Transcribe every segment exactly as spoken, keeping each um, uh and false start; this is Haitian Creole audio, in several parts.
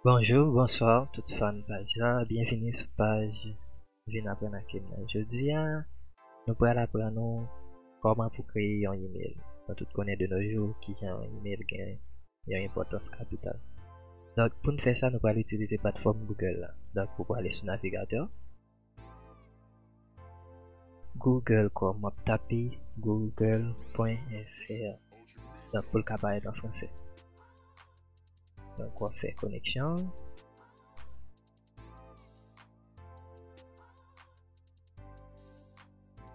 Bonjou, bonswa, tout fan paj la. Byenvini sou paj Vin Aprann ak Emna. Jodi a, nou pral aprann nou kòman pou kreye yon email. Nou tout konnen de nos jours kijan yon email gen yon enpòtans kapital. Donk, pou n fè sa, nou pral itilize platfòm Google la. Donk, ou prale sou navigatè. Google Chrome, w ap tape google point f r. Donk, pou l ka parèt an fransè. Donk, w ap fè koneksyon.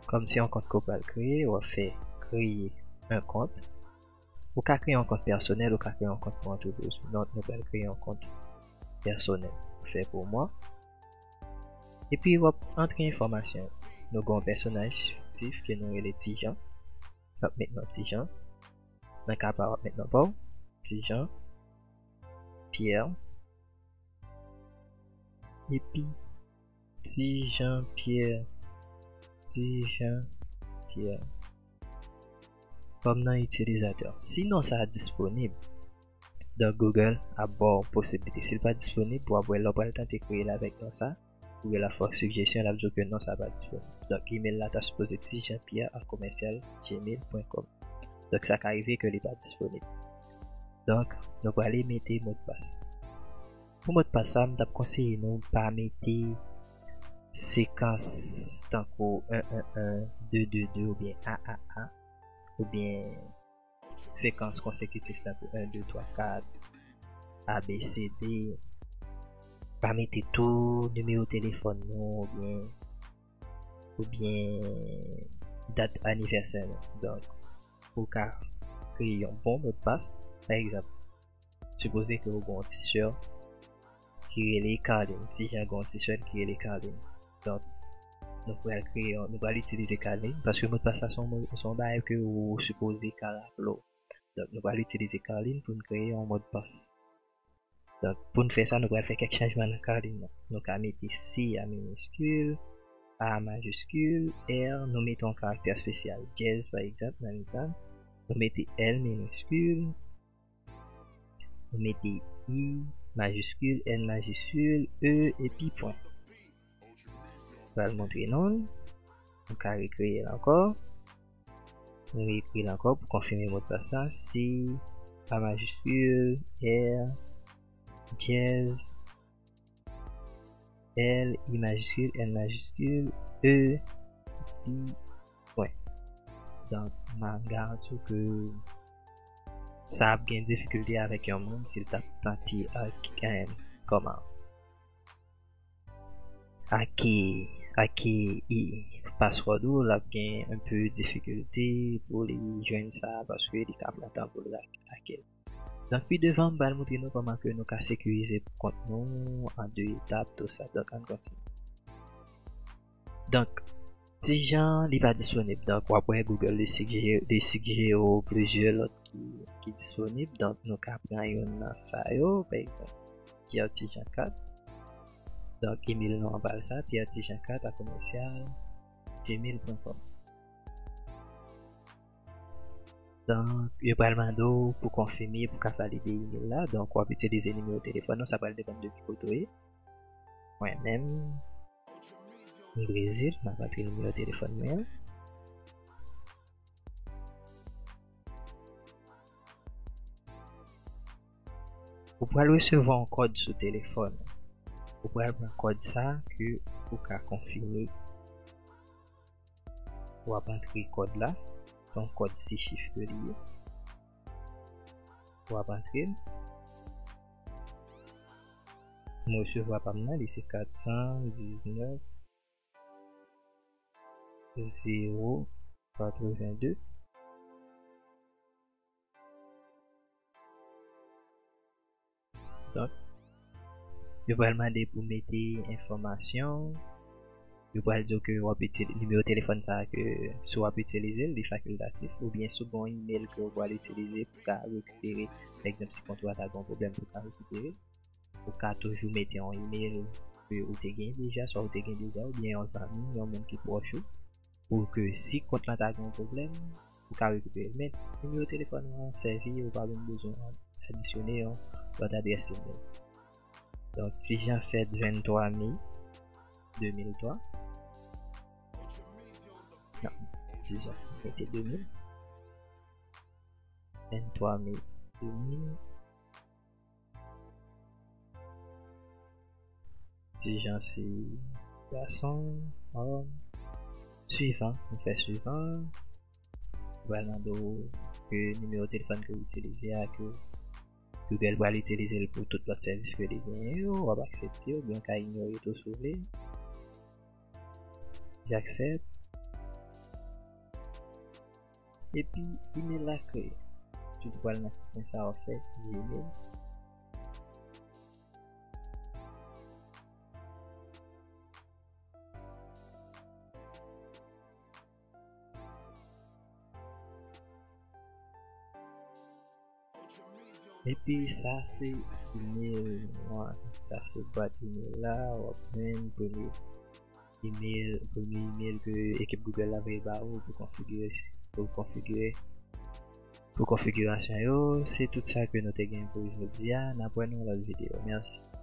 Kòm se yon kont ke w pral kreye, w ap fè kreye yon kont. Ou ka kreye yon kont pèsonèl, ou ka kreye yon kont pou antrepriz. Donk, nou pral kreye yon kont pèsonèl. Fè pou mwen. Epi, w ap antre enfòmasyon. Nou gen yon pèsonaj fiktif ke nou rele Ti Jan. W ap met non Ti Jan. Nan ka pa, w ap met non pa w. Ti Jan Pierre. Epi, Ti Jan Pierre. Ti Jan Pierre. Kòm non itilizatè. Si non sa a disponib, donk Google ap ba w posiblite. Si l pa disponib, w ap wè lè w pral tante kreye l avèk non sa, Google ap fè w sigjesyon, l ap di w ke non sa pa disponib. Donk, email la ta sipoze ti jan pierre a commercial gmail point com. Donk, sa ka rive ke li pa disponib. Donk, nou prale mete modpas. Pou modpas sa, m t ap konseye nou pa mete sekans tankou en en en, de de de oubyen a a a, oubyen sekans konsekitif tankou en, de, twa, kat, A B C D. Pa mete tou nimewo telefòn nou oubyen, oubyen dat anivèsè nou. Donk, pou w ka kreye yon bon modpas, pa egzanp, sipoze ke w gen yon ti sè ki rele Carline. Ti Jan gen yon ti sè ki rele Carline. Donk, nou pral kreye yon, nou pral itilize Carline, paske modpas la se yon mo-, se yon bagay ke ou sipoze ka raple w. Donk, nou pral itilize Carline pou n kreye yon modpas. Donk, pou n fè sa, nou pral fè kèk chanjman nan Carline nan. Nou ka mete C a miniskil, A a majiskil, R, nou mete yon karaktè espesyal, dyèz, pa egzanp, nan mitan. Nou mete L miniskil, nou mete I majiskil, N majiskil, E, epi pwen. Pral montre nou l. Nou ka rekreye l ankò. Nou ekri l ankò pou konfime modpas la. C, A majiskil, R, dyèz, L, I majiskil, N majiskil, E, epi pwen. Donk, m ap garanti w ke sa ap gen difikilte avèk yon moun si l t ap tante ak en kòman. Ak, ak password ou, l ap gen un peu difikilte pou li jwenn sa, paske li ka pran tan pou l ak, ak el. Donk, pi devan, m pral montre nou kòman ke nou ka sekirize kont nou an de etap, tou sa. Donk, ann kontinye. Donk, Ti Jan, li pa disponib. Donk, w ap wè Google li sigjere, li sigjere w plizyè lòt ki, ki disponib. Donk, nou ka pran youn nan sa yo, pa egzanp, Pierre Ti Jan kat. Donk, email nou an pral sa, pierre ti jan kat a commercial gmail point com. Donk, yo pral mande w pou konfime, pou ka valide email la. Donk, w ap itilize nimewo telefòn ou, sa pral depann de ki kote w ye. Mwen menm, m Brezil, m ap antre nimewo telefòn mwen an. Ou pral resevwa yon kòd sou telefòn. Ou pral pran kòd sa ke ou ka konfime. W ap antre kòd la. Se yon kòd sis chif ke li ye. W ap antre l. M resevwa pa m nan, li se kat san diznèf zewo katrevenn de. Donk, yo pral mande pou mete enfòmasyon. Yo pral di w ke w ap itili-, nimewo telefòn sa a ke si w ap itilize l, li fakiltatif, oubyen si w gen yon imèl ke w pral itilize pou ka rekipere, pa egzanp, si kont ou a ta gen yon pwoblèm pou ka rekipere. Ou ka toujou mete yon imèl ke ou te gen deja, swa ou te gen deja, oubyen yon zanmi, yon moun ki pwòch ou, pou ke si kont lan ta gen yon pwoblèm, ou ka rekipere l. Men, nimewo telefòn ou an sèvi, ou pa menm bezwen adisyone yon lòt adrès imèl. Donk, Ti Jan fèt venntwa me de mil twa. Non, Ti Jan, mete de mil. Venntwa me de mil. Ti Jan se gason, òm. Swivan, nou fè swivan. Ou pral mande w ke nimewo telefòn ke w itilize a, ke Google pral itilize l pou tout lòt sèvis ke li genyen yo, w ap aksepte, oubyen w ka inyore tou si w vle. J'accepte. Epi, email la kreye. Tout pral nan ti pwen sa w fè, Gmail. Epi sa se email mwen. Sa se bwat email la, w ap jwenn premye email, premye email ke ekip Google la voye ba ou pou konfigire, pou konfigire, pou konfigirasyon yo. Se tout sa ke nou te gen pou jodi a. N ap wè nou nan lòt videyo. Mèsi.